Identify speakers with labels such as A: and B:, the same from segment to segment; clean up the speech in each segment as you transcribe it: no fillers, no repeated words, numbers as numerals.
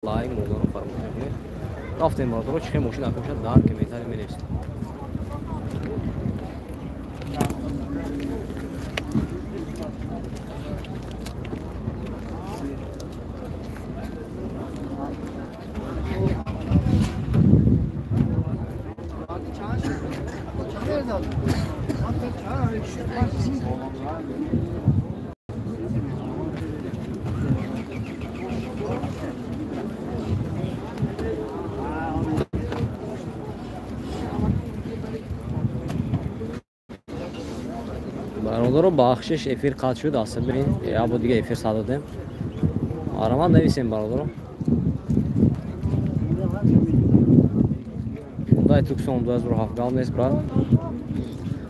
A: Лайк мондаро фаромӯш накунед. Рафтем, бародаро, чӣ хел мошин акошад, дар комментарий менависед. Бародаро, бахшиш, эфир қатъ шуд, асабирин, як бор дига эфир сар додем. Аромат нависем, бародаро. Хундай Туксон 2007, гап нест, брат.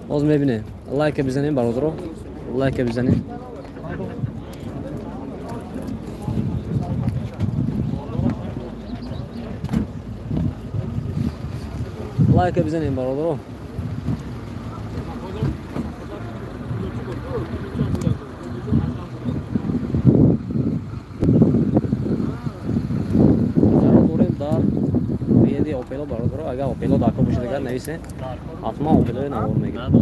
A: Ҳозир мебинем. Лайка бизанем, бародаро. Лайка бизанем. Лайка бизанем, бародаро. Опело, бародаро, агар Опело дако бошад, агар нависен, ҳатман Опелои навор мегирем.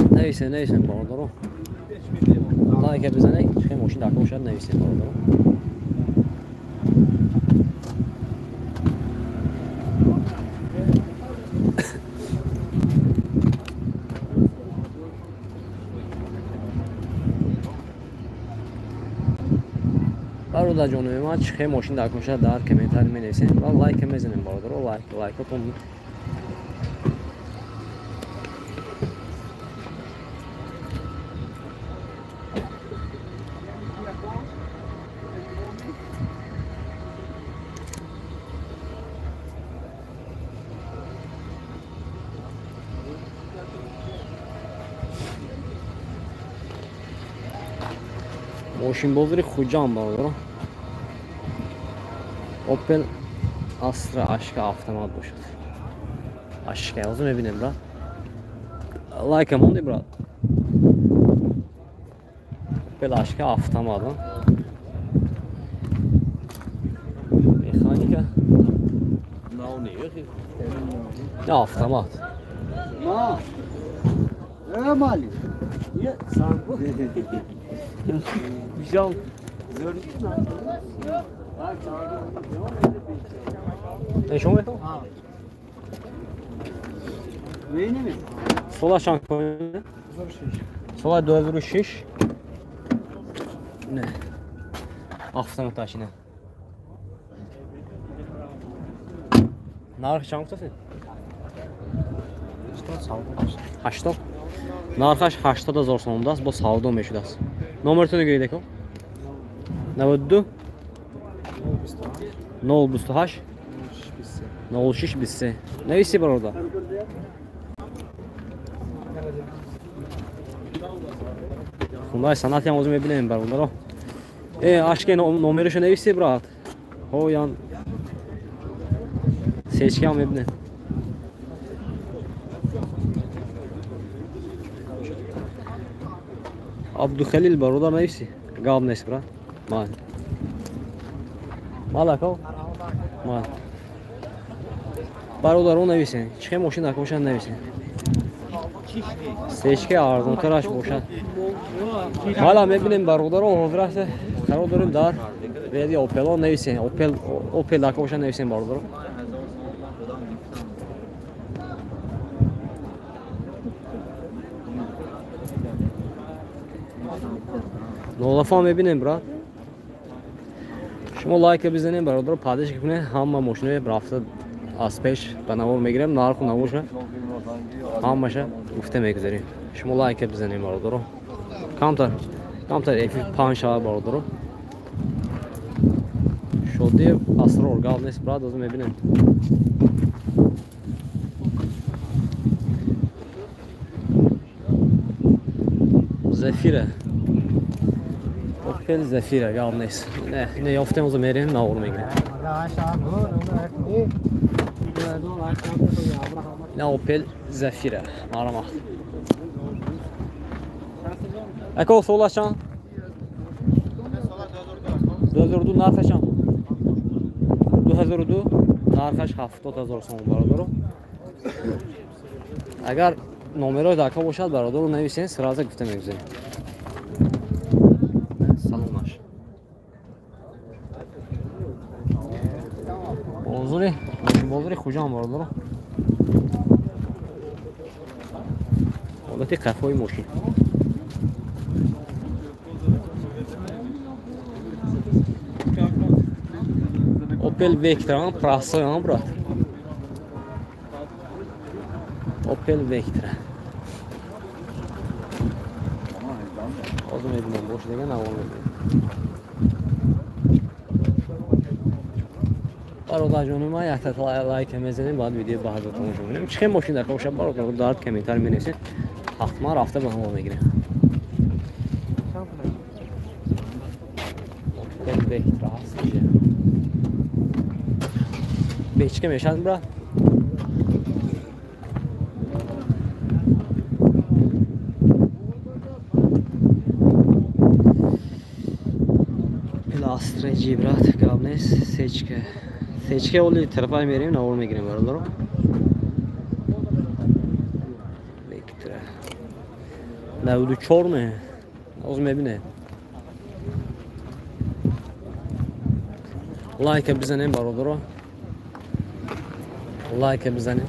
A: Нависен, нависен, бародаро. Лайка бизанед, чӣ мошин дако бошад, нависен, бародаро. Бародарҷонои ман, чӣ хел мошин дар бошад, дар комментарий менависем ва лайка мезанем, бародаро. Лайк, лайкотон. Мошинбозори Хуҷанд, бародаро. Opel Astra Ашка автомат бошад. Ашка, ҳозир мебинем, брат. Лайка монди, брат. Opel Ашка автомат. Механика. Не, автомат.
B: Ma. Mali.
A: Нишон метон? Сола чанд коина? Сола 2006. Не. Автомат машина. Нарх чанд гуфтасед? 80. Нархаш 80 ҳазор сомондаст, бо савдо мешудааст. Номертонро гӯед, ако. 92 028 06 23. Нависи, бародар. Хундай санъати ҳам ҳозир мебинем, бародаро. Ашке номерашо нависи, брат. Ҳо, ян сечка ҳам мебинем. Абдухалил, бародар, нависи. Гап нест, брат. Мал. Мал, ако? Мал. Бародаро, нависен. Чӣ хел мошин ако бошад, нависен. Сечка арзонтараш бошад. Мала мебинем, бародаро, ҳозир аст. Қарор дорем дар реди Опело, нависен. Опел, Опел ако бошад, нависен, бародаро. Нолафа мебинем, брат. Шумо лайка бизанем, бародаро, поддержка кунед, ҳама мошинои рафта аз пеш ба навор мегирем, нарху навоша ҳамаша гуфта мегузарем. Шумо лайка бизанем, бародаро. Камтар, камтар эфир паҳн шавад, бародаро. Шодиев Асрор, гап нест, брат, ҳозир мебинем. Зефира. Opel Zafira, гап нест. Не, не ёфтем, ҳозир мерем, навор мегирем. Ина Opel Zafira, марҳамат. Ако солаш чанд? 2002 нархаш чанд? 2002 нархаш 70,000 сом бародаро. Агар номерои дака бошад бародаро нависен, сразу гуфта мегузарем. Салонаш. Бозори, бозори Хуҷанд бародаро. Ҳолати қафои мошин. Opel Vectra, простой, брат. Opel Vectra. Ҳозир мебинем, бош дега навор мебинем. Бародарҷони ман якта лайк мезанем, баъд видео ба ҳазор тамошо мекунем. Чӣ хел мошин дар бошад, бародар, дар комментар менависед. Ҳатман рафта ба ҳаво мегирем. Opel Vectra ҳаст иҷа. Печка мешад, брат. Пиластреҷи, брат, гап нест. Сечка. Сечка оли тарафай мерем, навор мегирем, бародаро. Vectra. 94 ме? Ҳозир мебинем. Лайка бизанем, бародаро. Лайка бизанем.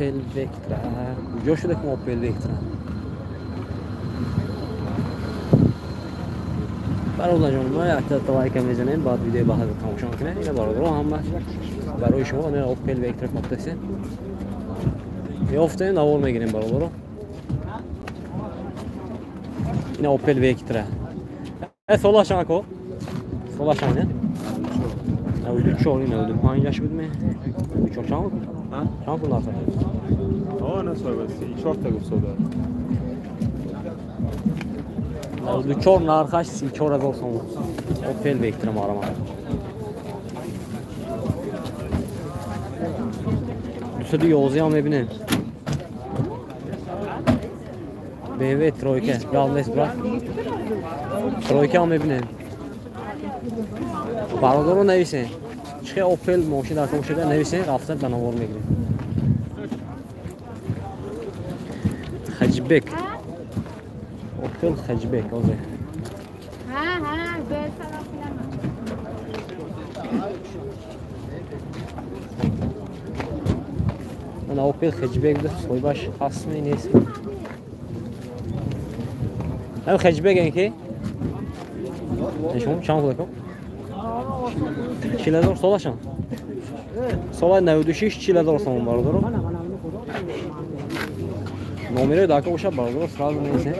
A: Opel Vectra. Куҷо шуда ки Opel Vectra? Бародарҷон, мо якта лайка мезанем, баъд видео ба ҳазар тамошо мекунем. Ина бародаро ҳама барои шумо ина Opel Vectra кофтасе. Ёфтем, навор мегирем бародаро. Ина Opel Vectra. Сола чанд ко? Сола чанд, не? 94, 95 буд ме? 94 чанд буд? Чанд пул нархаш?
C: Не соҳиб, 34 та гуфт сода.
A: 94 нархаш 34,000 сом. Opel Vectra марама. 211 ҳам мебинем. BMW тройка, гап нест, брат. Тройка ҳам мебинем. Бародаро нависен. Чӣ хел Opel мошин дар кор шуда нависен, рафта ба навор мегирем. Хаҷбек. Opel Хаҷбек ҳозир. Ана Opel Хаҷбек соҳибаш ҳастми нест? Ҳам Хаҷбек ен ки? Шумо чанд пул акам? 40,000 солашам. Сола 96 40,000 сомон бародаро. Номерои дака бошад бародаро, сразу менависем.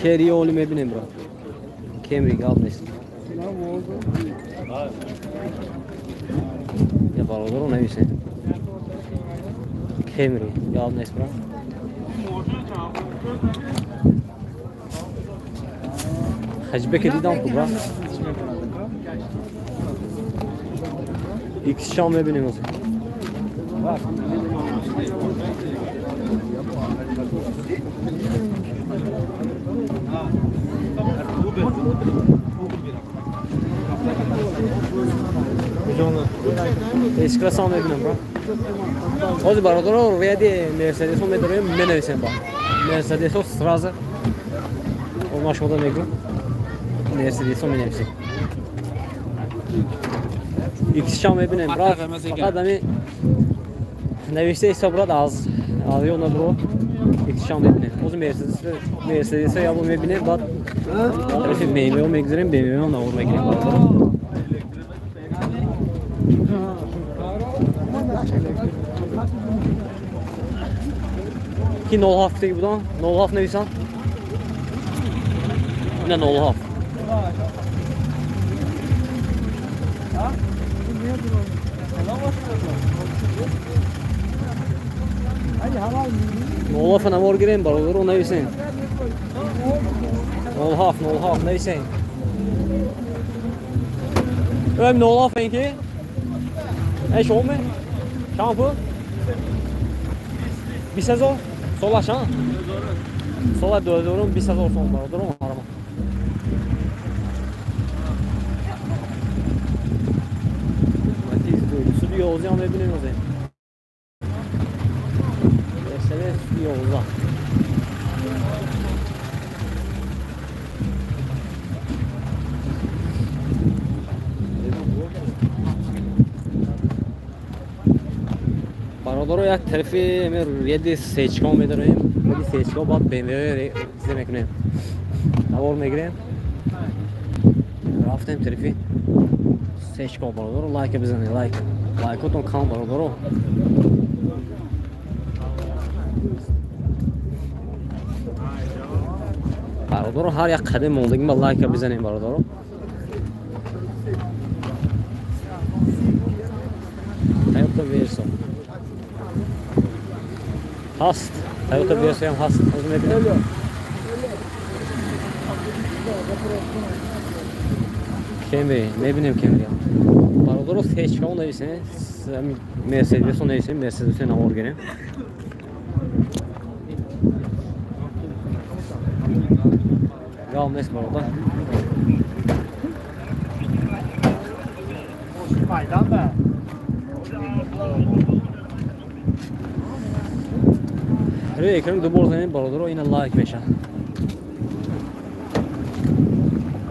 A: Кериоли мебинем, брат. Кемри гап нест. Я бародаро нависем. Кемри гап нест, брат. Хаҷбеке дидам ку, брат. Икс шам мебинем ҳозир. С-классам мебинем, брат. Ҳозир бародаро ряди Мерседесо медорем, менависем ба. Мерседесо сразу ма шумода мегӯм. Мерседесо менависем. Икс-шам мебинем, брат. Фақат ами навишта ҳисоб, брат, аз ё набро Икс-шам мебинем. Ҳозир Мерседесо ябо мебинем, баъд тарафи BMW мегузарем, BMW навор мегирем, бародаро. Ки 07 теги будан? 07 нависам? Ина 07. 07 навор гирем, бародаро нависем. 07 07 нависем. Эм нола фенки. Эй шоме. Чанд пул? 20 000. Сола чанд? Сола 20 000 сом бародарон ҳарама. Матиз 211 ҳам мебинем озем. Мерседес 11. Бародаро, як тарафи реди сечка медароем. Реди сечка, баъд БМВ зе мекунем. Навор мегирем. Рафтем тарафи сечка, бародаро, лайка бизанед, лайк. Лайкотон кам, бародаро. Бародаро, ҳар як қадам мондагӣ ба лайка бизанем, бародаро. Toyota Verso. Ҳаст. Toyota Verso ҳам ҳаст. Ҳозир мебинем. Camry, мебинем Camry. Бародаро, сечкао нависем, Мерседесо нависем, Мерседесо навор гирем. Гап нест, бародар.
B: Майдан ба.
A: Рӯи экран ду бор занем, бародаро, ина лайк мешавад.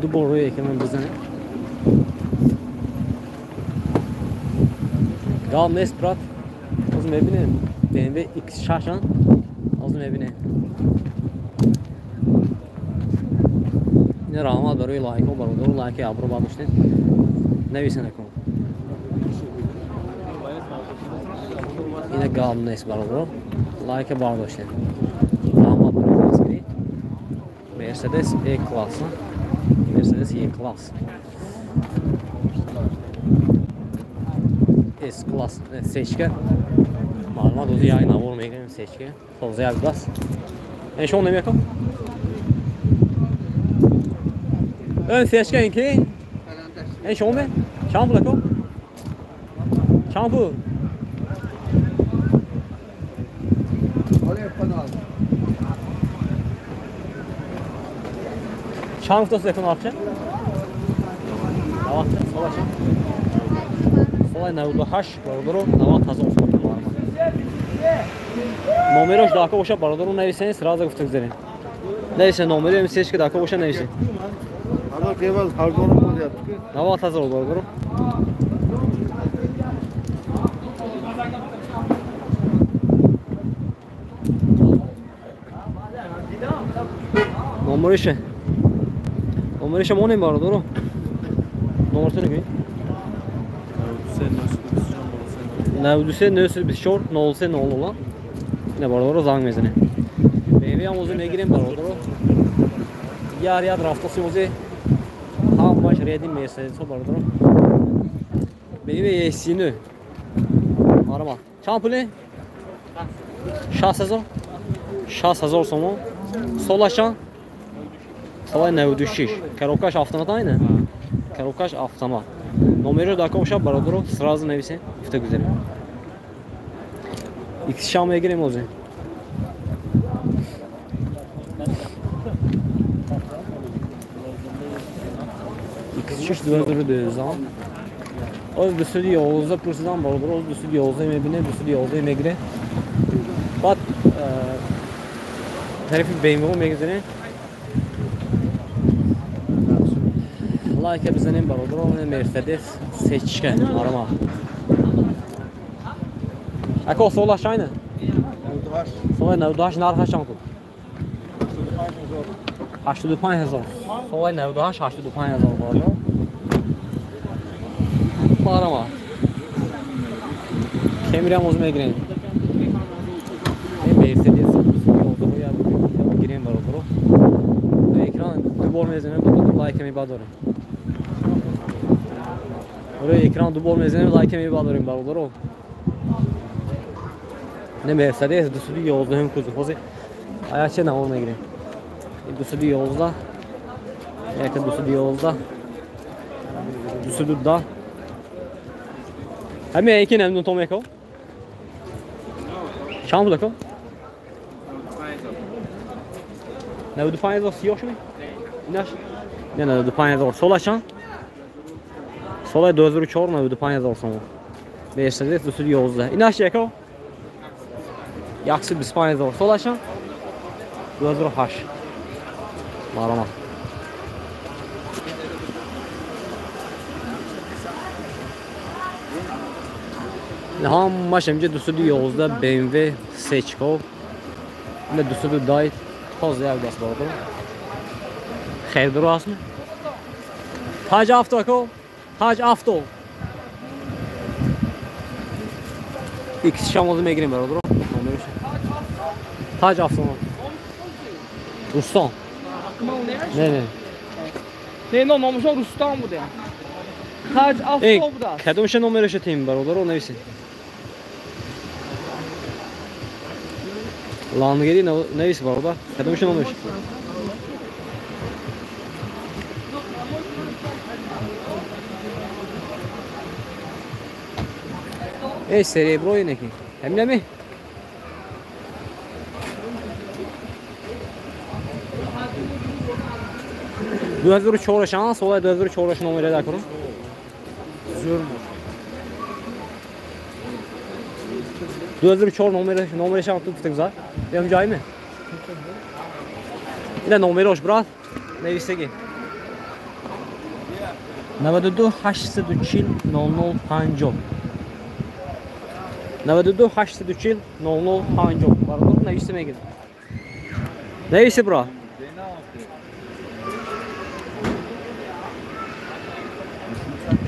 A: Ду бор рӯи экран бизанем. Гап нест, брат. Ҳозир мебинем. BMW X6 ҳозир мебинем. Ина раҳмат барои лайкҳо, бародаро, лайки абро бардоштед. Нависа накун. Ина гап нест, бародаро. Лайка бардоштед. Раҳмат барои дастгирӣ. Mercedes E-класс. Mercedes E-класс. S-класс сечка. Маълумот ози як навор мегирем сечка. Тоза як даст. Эн шон намекам? Эн сечка ин ки? Эн шон ме? Чанд пул ако? Чанд пул? Чанд гуфтаст якон арча? 90 сола чанд? Солаи 98, бародаро, 90 000 сом маълумот. Номерош дака боша, бародаро, нависен, сразу гуфта гузарем. Нависен номери сечка дака боша, нависен. 90 000, бародаро. Номерише. Номерише монем, бародаро. Номертон гӯй. 93 924 03 00. Ина, бародаро, занг мезанем. BMW ҳам ҳозир мегирем, бародаро. Яр яд рафтоси ҳозир ҳамаш реди Мерседесҳо, бародаро. BMW E39. Марҳамат. Чанд пуле? 60 000. 60 000 сомон. Солаш чанд? Солаи 96. Коробкаш автомат айна? Коробкаш автомат. Номеро дака боша, бародаро, сразу нависем, гуфта гузарем. X6 мегирем ҳозир. X6 2012. Оз 211 пурсидам, бародаро, оз 211 мебинем, 211 мегирем. Баъд тарафи BMW мегузарем. Лайка бизанем, бародаро, Мерседес сечка, марҳамат. Ако солаш чайна? Солаи 98 нархаш чанд пул? 85 000. Солаи 98 85 000, бародаро. Марҳамат. Camry ҳам ҳозир мегирем. Мерседес гирем, бародаро. Экран ду бор мезанем, бародаро, лайка мебардорем. Рӯи экран ду бор мезанем, лайка мебардорем, бародаро. Не Мерседес 211 кузов. Ҳозир аяче навор мегирем. 211, яка 211, 210. Ҳамин яки намедонам том яко? Чанд буд ако? 95 000 сиёҳ шуми? Инаш? Не, 95 000. Сола чанд? Сола 2004 95 000 сомон. Мерседес 211. Инаш яко? 125 000. Сола чанд? 2008. Маромад. Ҳамаш инҷа 211 BMW сечков. Ина 210 тоза як даст бародар. Хеле дур аст. Таҷ авто ако? Таҷ авто. X шамозу мегирем бародар. Номераш. Таҷ авто. Рустам. Не, не.
D: Не, но номашон Рустам буде. Таҷ авто буда.
A: Кадомша номераш тим бародар, нависед. Лангери навис бародар. Кадомша номераш? Эй, серебро инеки. Ҳаминами? Ду ҳазору чораш, а? Соли 2004 номер дакунам. 2004 номераш ҳам ту гуфта гузар. Ям ҷойме? Ина номерош брат, нависаги. 92 840 00 50. 92 840 00 50. Бародар нависа мегирад. Нависи брат.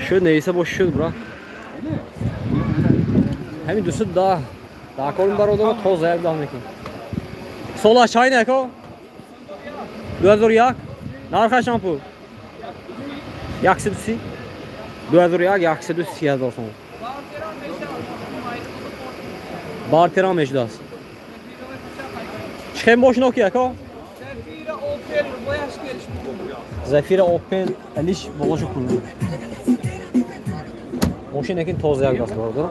A: Шуд нависа бош шуд брат. Ҳамин 210 дакорим бародар тоза як дам мекунем. Сола чай неко? 2001 нархаш чанд пул? 130. 2001 130 ҳазор сомон. Бартерам мешудааст. Чӣ хел мошино ки ако? Зафира Opel алиш болошу кул. Мошин екин тоза як даст бародар.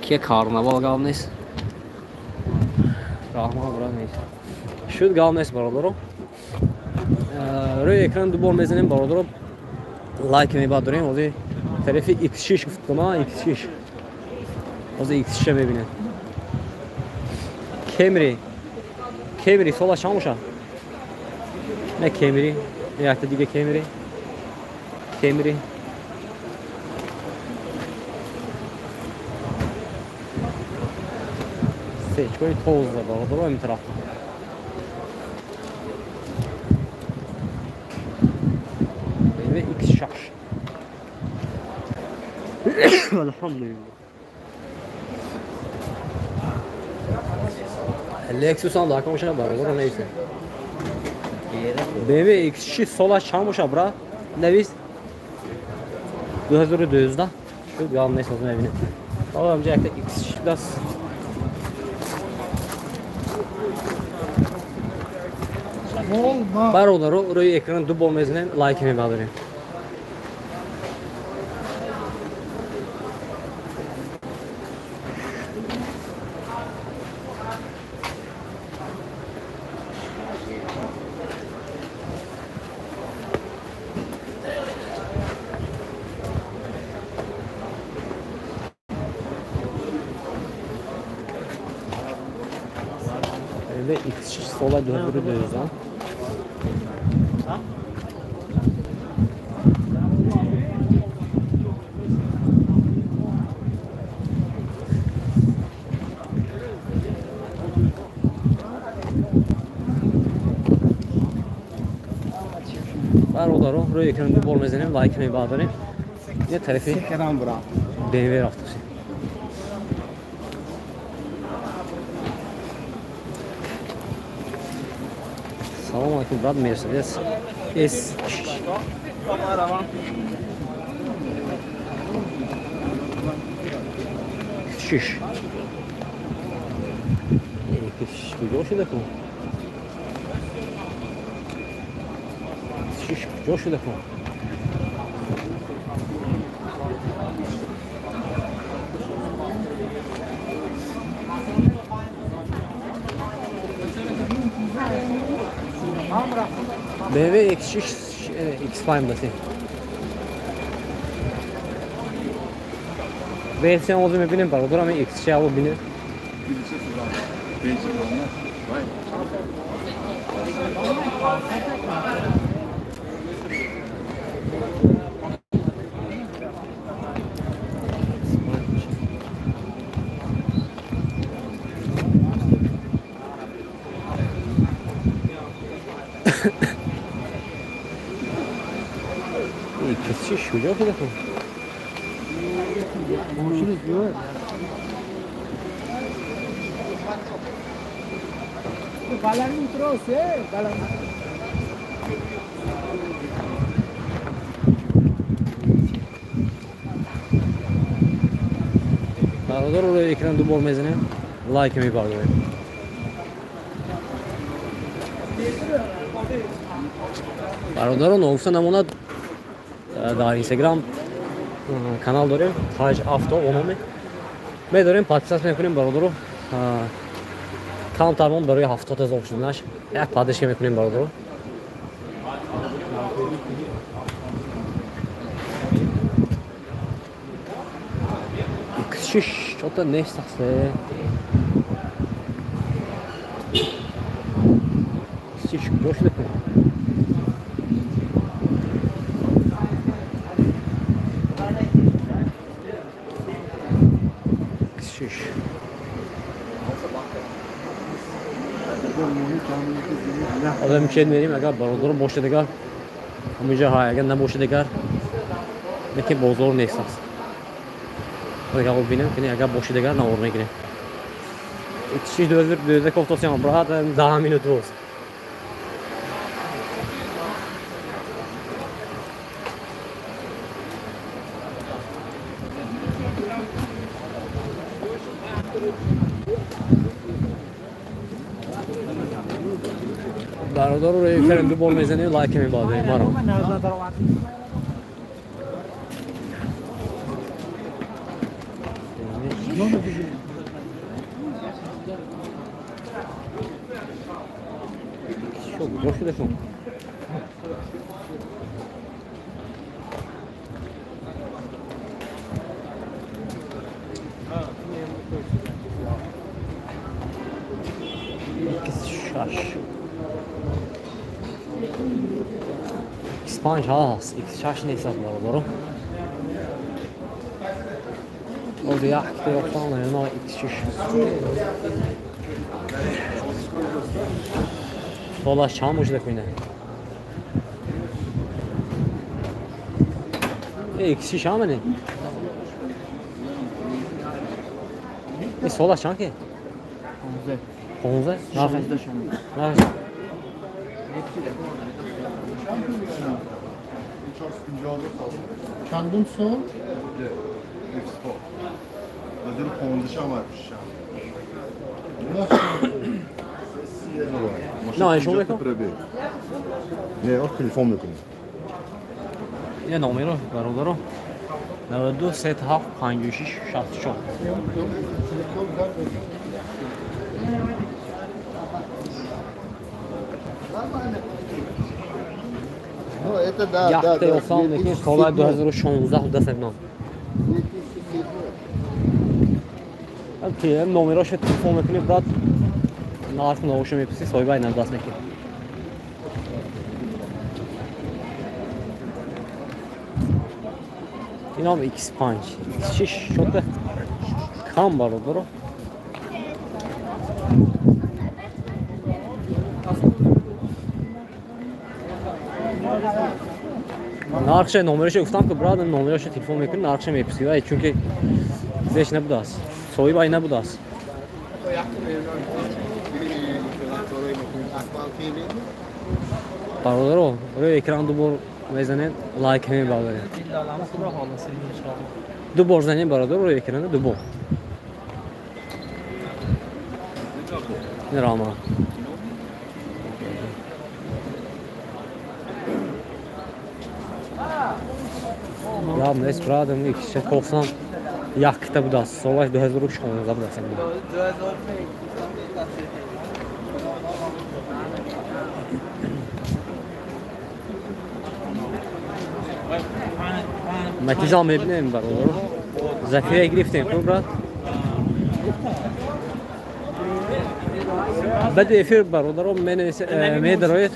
A: Ки карнавал гап нест. Раҳмат брат нест. Шуд гап нест бародаро. Рӯи экран ду бор мезанем бародаро. Лайк мебардорем. Ҳозир тарафи X6 гуфтам, X6. Ҳозир X6 мебинем. Camry. Camry сола чанд бошад? Не Camry, якта дига Camry. Camry. Сечкои тоза бародаро ин тараф. BMW X6. Алҳамдулиллаҳ. Lexus ҳам дакон бошад бародаро нависед. BMW X6 сола чанд бошад брат? Навис. 2012. Шуд гап нест ҳозир мебинем. Ҳоло инҷа якта X6 даст. Бародаро рӯи экран ду бор мезанем, лайк мебардорем. BMW X6 сола 2012. Бародаро рӯи экран ду бор мезанем, лайк мебардорем. Ин тарафи BMW рафтаси. Салом алейкум брат, Mercedes S6. Шиш. Куҷо шуда ку? X6 куҷо шуда кун? BMW X6 X5 даси. Версия ҳозир мебинем бародарам X6 аво бинем. X6 куҷо шуда кун? Бародар, рӯи экран ду бор мезанем, лайк мебардорем. Бародарон, ногуфта намонад, дар Инстаграм канал дорем, Таҷ Авто ономе медорем, подписат мекунем бародаро. Камтармон барои 70 000 шуданаш як поддержка мекунем бародаро. X6 чота нест аст. X6 куҷо шуда кун? Одам чед мерим, агар бародаро бошад дигар ҳаминҷо ҳай, агар набошад дигар лекин бозор нест аст. Агар бинем, ки агар бошад дигар навор мегирем. X6 2012 кофтосиам брат, 10 минут боз. Бародаро, рӯи экран ду бор мезанем, лайк мебардорем маро. Шо куҷо шуда кун? X6 X5 ҳаст, X6 нест аст бародаро. Ози якта ёфтан на X6. Солаш чанд бошида куина? X6 ҳамане? Солаш чанд ки?
D: 15.
A: 15? Нархи?
B: Чандум сол?
E: X4. Дадир 15 ам
A: Не, шумо мекун?
E: Не, ох телефон мекунем.
A: Я номеро бародаро 92 37 56 64.
B: Ну, это да, да,
A: Якта
B: да.
A: ёфтам, лекин солаи 2016 дастабинам. Ки номерошо телефон мекунӣ, брат, нарху навошо мепурсӣ, соҳиба инам даст мекунӣ. Инам X5, X6 чота кам бародаро. Нархше номерошо гуфтам ки брат, номерошо телефон мекунӣ, нархше мепурсӣ, вай чунки зеш набудааст, соҳиб ай набудааст. Бародаро, рӯи экран ду бор мезанед, лайк мебардоред. Ду бор занед бародар, рӯи экрана ду бор. Ин рама. Гап нест, брат, икша кофтам якта будааст. Солаш 2016 будааст. Матиза мебинем, бародаро. Зафира гирифтем, хуб, брат? Баъди эфир, бародаро, медароед.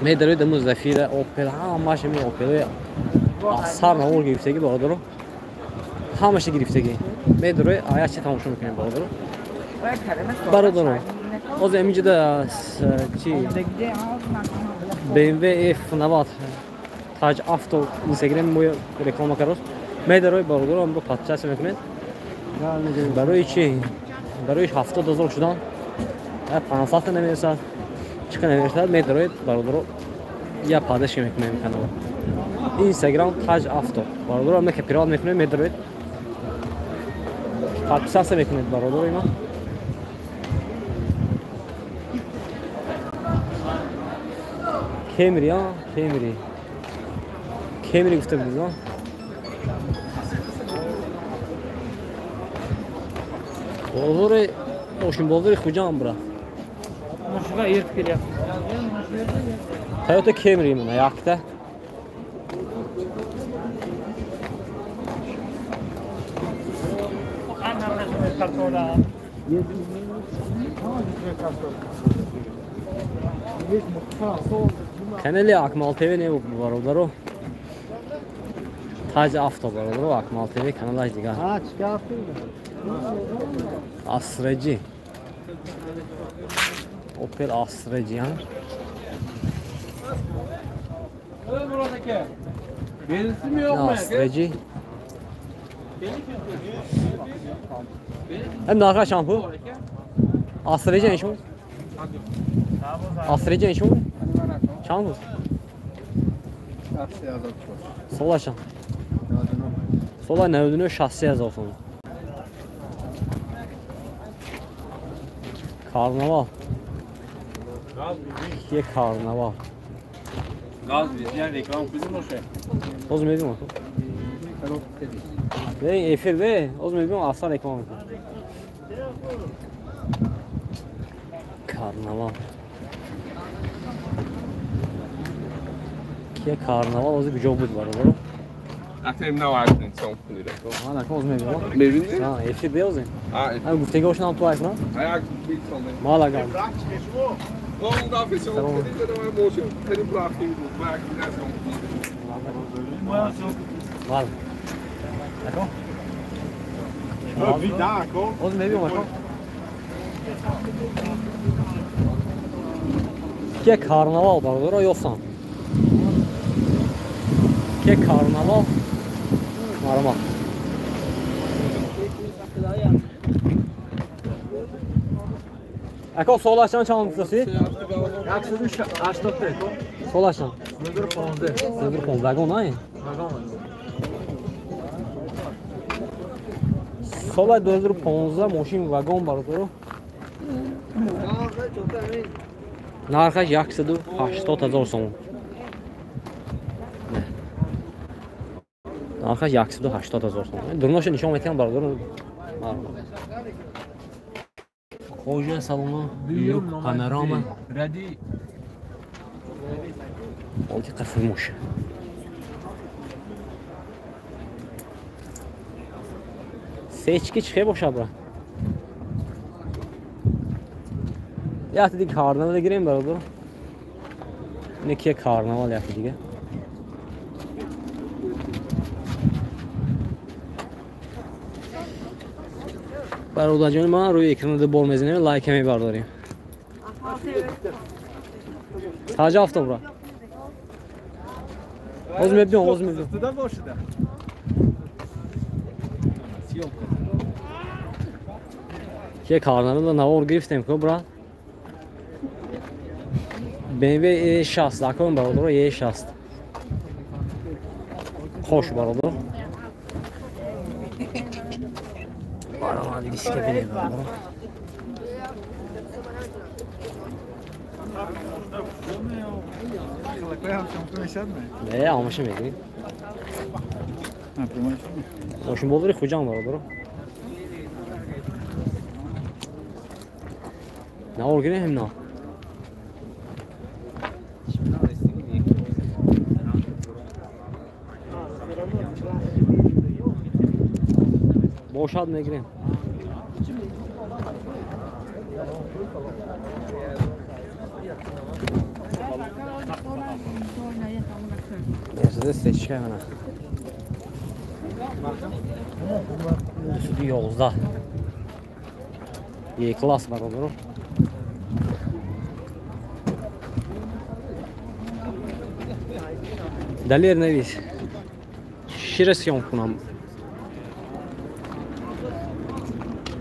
A: Медароед аму Зафира, Опел, ҳамааш ами Опел сар навор гирифтагӣ, бародаро. Ҳамаша гирифтагӣ. Медароед, аяча тамошо мекунем, бародаро. Бародаро, ҳозир аминҷода чи BMW F90 Таҷ Авто Инстаграм мо реклама кардост. Медароед, бародаро, амро подписаться мекунед. Барои чи? Барои 70 000 шудан 500 намерасад. Чӣ қадар намерасад, медароед, бародаро, я поддержка мекунем канал. Инстаграм Таҷ Авто. Бародаро, ама копирайт мекунем, медароед. Подписаться мекунед, бародаро, има. Кемри, а? Кемри. Кемри гуфта будед, а? Бозори, мошинбозори Хуҷанд, брат.
D: Мошинга ертib kelyapti.
A: Toyota Camry mana yakta. Канали Акмал ТВ не бародаро. Таҷ Авто, бародаро, Акмал ТВ каналаш дигар. Асраҷи. Opel Astra-ҷи, ha? Astra-ҷи. Hem нарха шампу? Astra-ҷи ин шумо? Astra-ҷи ин шумо? Чанд буд? Сола чанд? Сола 99 63 000 сомон. Карнавал. Е карнавал.
C: Газ визиян реклама кунем боше.
A: Оз мебинам. Не, эфир бе, оз мебинам асар реклама мекунам. Карнавал. Кия карнавал ози куҷо буд, бародаро?
C: Акнем навардем сом кунед.
A: А, накун оз мебинам.
C: Мебинед?
A: А, эфир бе озем.
C: А,
A: ам гуфтагиҳошонам ту айкунам?
C: Аяк битсонем.
A: Малагам. Мал. Оз мебинам ака. Кия карнавал, бародаро, ёфтам. Кия карнавал. Марама. Ако солашан чанд гуфтаси?
D: 183.
A: Солашан.
D: 15.
A: 15 вагон, ай?
D: Вагон.
A: Сола 2015 мошин вагон, бародаро. Нархаш 180 000 сомон. Нархаш 180 000 сомон. Дурноша нишон метиҳам, бародаро. Кожа салона, люк, панорама.
D: Ради.
A: Олти қафурмуш. Сечки чӣ бошад, бра? Якта дига карнавал гирем, бародар. Ин ки карнавал якта дига. Бародарҷони ман рӯи экрана ду бор мезанем, лайка мебардорем. Таҷ Авто, бра. Оз мебинам, оз мебинам. Ки карнавал навор гирифтем, ку, брат? BMW E60, акон, бародаро, E60. Хош, бародаро. Баромад диска бинем, бародаро. Не, ҳамаша мегирем. Мошин бозори Хуҷанд, бародаро. Навор гирем на. Бошад мегирем. Мерседес сечка мана. 211. Е класс, бародаро. Далер навис. Шира съём кунам.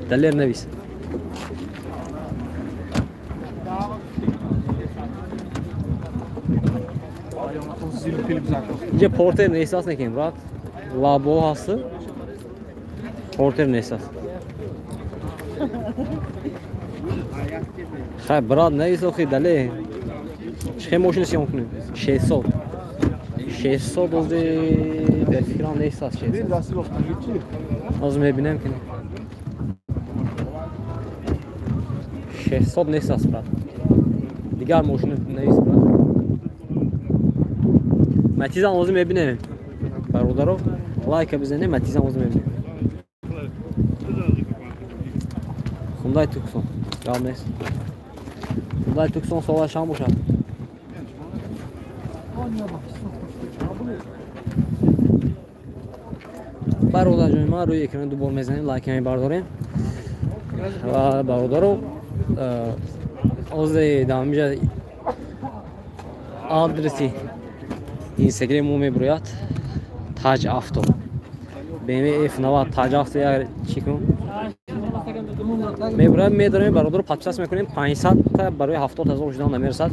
A: Далер навис. Инҷа портер неҳсас некем, брат. Лабо ҳаст. Портер неҳсас. Хай, брат, навис охи дале. Чӣ мошина съём кунем? 600. 600 ози бе фикрам неҳсас 600. Ҳозир мебинем ки 600 неҳсас, брат. Дигар мошина навис, брат. Матизам ҳозир мебинем. Бародаро, лайка бизанем, Матизам ҳозир мебинем. Хундай Туксон. Гап нест. Хундай Туксон солаш чанд бошад? Бародарҷони ман, рӯи экран ду бор мезанем, лайка мебардорем. Ва бародаро, ҳозир дар ҳаминҷа адреси Инстаграм мо мебурояд. Таҷ Авто. BMW F90 Таҷ Авто як чӣ кун? Мебурояд, медорем бародаро, подписаться мекунем. 500 та барои 70 ҳазор шудан намерасад.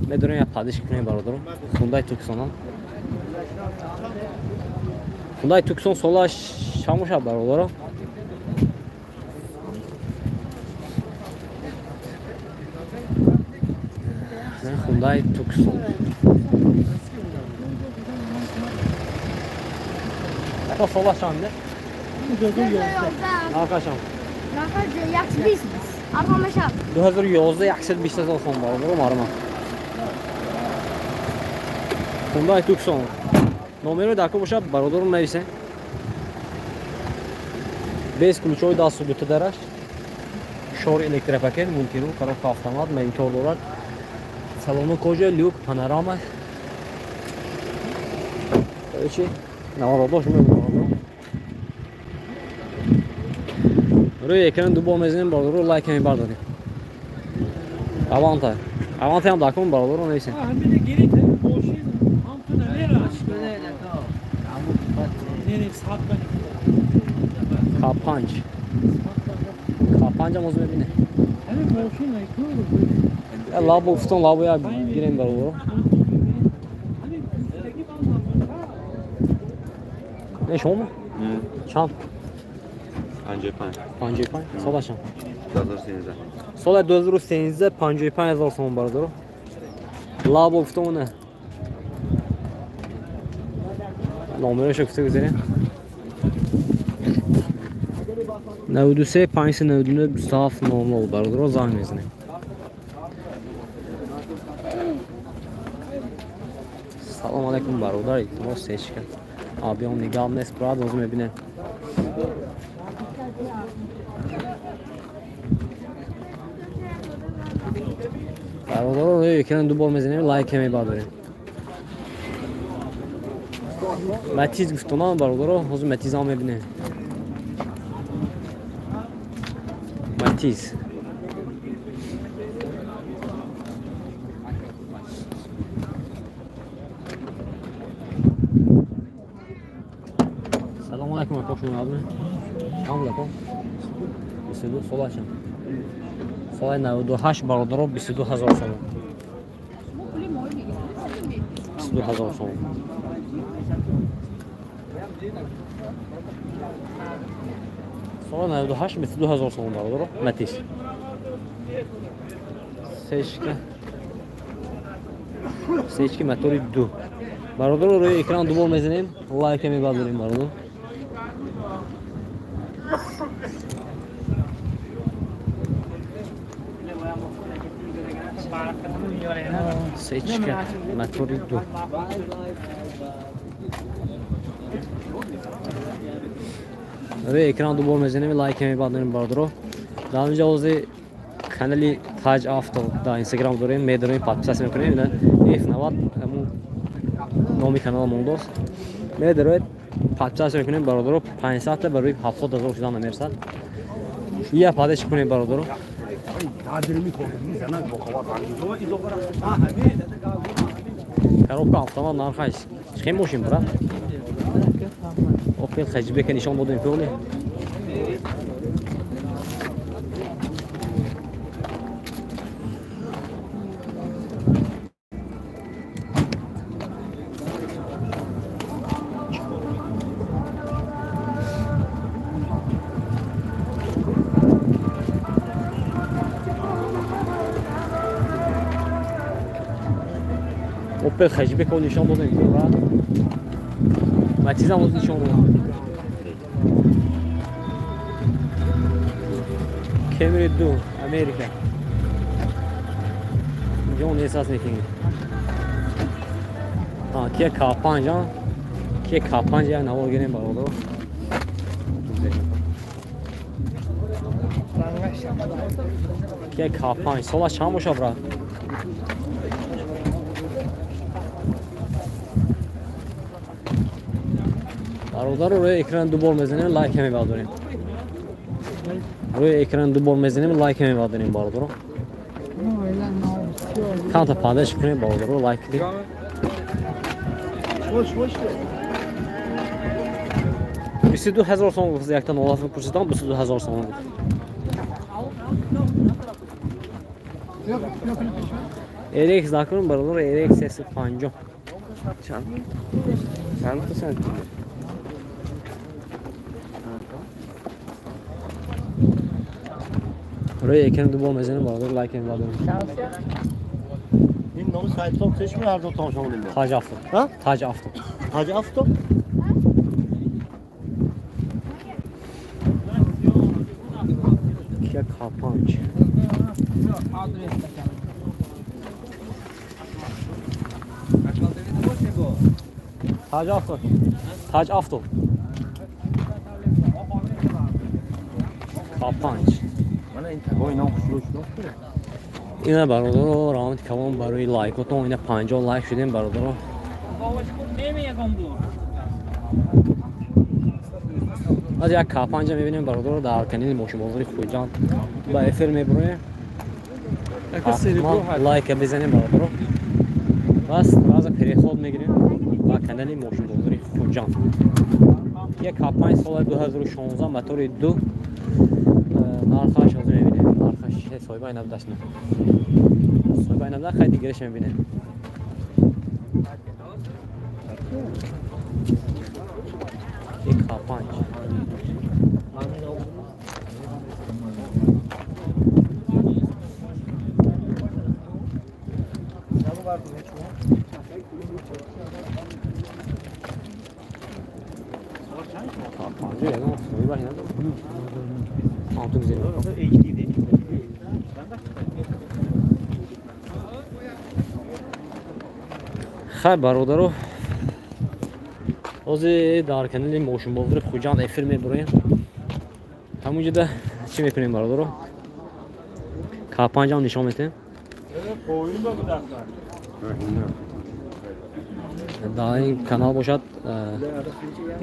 A: Медорем як подписка кунем бародаро. Хундай Туксон. Хундай Туксон солаш чанд бошад бародаро? Хундай Туксон. Ака солаш чанд? Ака чанд?
F: 120. Армамаша.
A: 2011 120 ҳазор сом бародаро, марма. Хундай Туксон. Номеро дар ко бошад бародаро нависем. Без ключои дасту дута дараш. Шор электропакет, мултирул, коробка автомат, монитор дорад. Салону кожа, люк, панорама. Короче, навородош мебародаро. Рӯи экран ду бор мезанем бародаро, лайк мебардорем. Аванта. Аванта ҳам дар кун бародаро нависем. К5. К5 ҳам ҳозир мебинем. Лабо гуфтон, лабо як гирем бародаро. Не шумо? Чанд?
C: 55.
A: 55? Сола чанд?
C: 2013.
A: Сола 2013 55 ҳазор сомон бародаро. Лабо гуфтон не. Номерашо гуфта гузарем. 93 599 27 00 бародаро, занг мезанем. Салом алейкум бародар, илтимос сечка. Абиём нигам нест, брат, ҳозир мебинем. Бародаро, рӯи экран ду бор мезанем, лайк мебардорем. Матиз гуфтонам бародаро, ҳозир Матизам мебинем. Матиз. Салом алейкум, ака, шумо абне. Чанд ака? 22 сола чанд? Солаи 98 бародаро, 22 ҳазор сомон. 22 ҳазор сомон. Сола 98 22 ҳазор сомон бародаро, Матиз. Сечка. Сечки мотори 2. Бародаро рӯи экран дубор мезанем, лайка мебардорем бародар. Сечка мотори 2. Рӯи экран дубор мезанем, лайка мебардорем бародаро. Дар инҷа ҳозир канали Таҷ Авто дар Инстаграм дорем, медорем, подписаться мекунем. Ина F90 ҳамун номи канала мондост. Медоред, подписаться мекунем бародаро, 500 та барои 70 ҳазор шудан намерасад. Я подписаться кунем бародаро. Коробка автомат нархаш чӣ мошин брат? Опел Хэтчбек нишон додем кӯли. Опел Хэтчбек нишон додем брат. Матизам нишон додем. Camry 2 Америка. Инҷо эҳсос мекунем. Kia K5, Kia K5 як навор гирем бародар. Kia K5 сола чанд бошад брат? Бародаро рӯи экран ду бор мезанем, лайк мебардорем. Рӯи экран ду бор мезанем, лайк мебардорем бародаро. Канта падаш кунем бародаро, лайк кунем. 22 ҳазор сом гуфт, якта нолаф пурсидам, 22 ҳазор сом гуфт. RX накун бародаро, RX 350.
C: Чанд? Чанд то сантиметр?
A: Рӯи экран ду бор мезанем бародар, лайк мебардорем.
B: Ин номи сайтон чӣ ҳар ду тамошо мекунем?
A: Таҷ Авто.
B: Ҳа?
A: Таҷ Авто.
B: Таҷ Авто?
A: Kia K5. Таҷ Авто. Таҷ Авто. К5. Ина бародаро, раҳмати калон барои лайкотон, ина 50 лайк шудем бародаро. Аз як К5 мебинем бародаро дар канали мошинбозори Хуҷанд ба эфир мебуроем. Лайка бизанем бародаро. Бас раза переход мегирем ба канали мошинбозори Хуҷанд. Як К5 соли 2016 мотори 2 нархаш ҳозир мебинем. Нархаш соҳиба ина даст не. Соҳиба ина хай дигараш мебинем. Як К5. К5 ягон соҳиба ина Хай бародаро, ҳозир дар канали мошинбозори Хуҷанд эфир мебуроем. Ҳамунҷода чӣ мекунем бародаро? К5 ҳам нишон метем. Дар ин канал бошад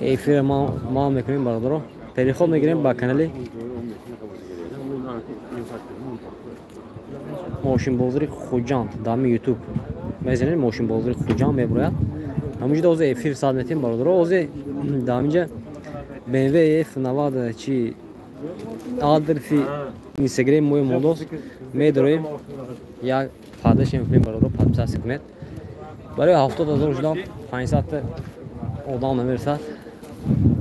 A: эфир ма мекунем бародаро. Переход мегирем ба канали мошинбозори Хуҷанд дар YouTube. Мезанем мошинбозори Хуҷанд мебурояд. Ҳамунҷода ҳозир эфир сад метем бародаро. Ҳозир дар инҷа BMW F90 чи адрфи Instagram мои мондост медороем. Як падаш мекунем бародаро, подписаться кунед. Барои 70 ҳазор шудан 500 одам намерасад.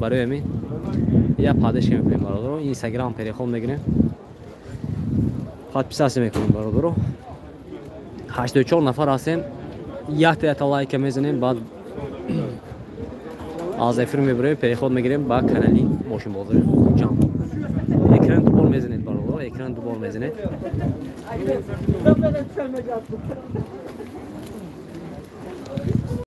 A: Барои ҳамин як падаш мекунем бародаро. Instagram переход мегирем. Подписаться мекунем бародаро. 84 нафар ҳастем. Якта якта лайка мезанем, баъд аз эфир мебурем, переход мегирем ба канали мошинбозори Хуҷанд. Экран дубор мезанед, бародар, экран дубор мезанед.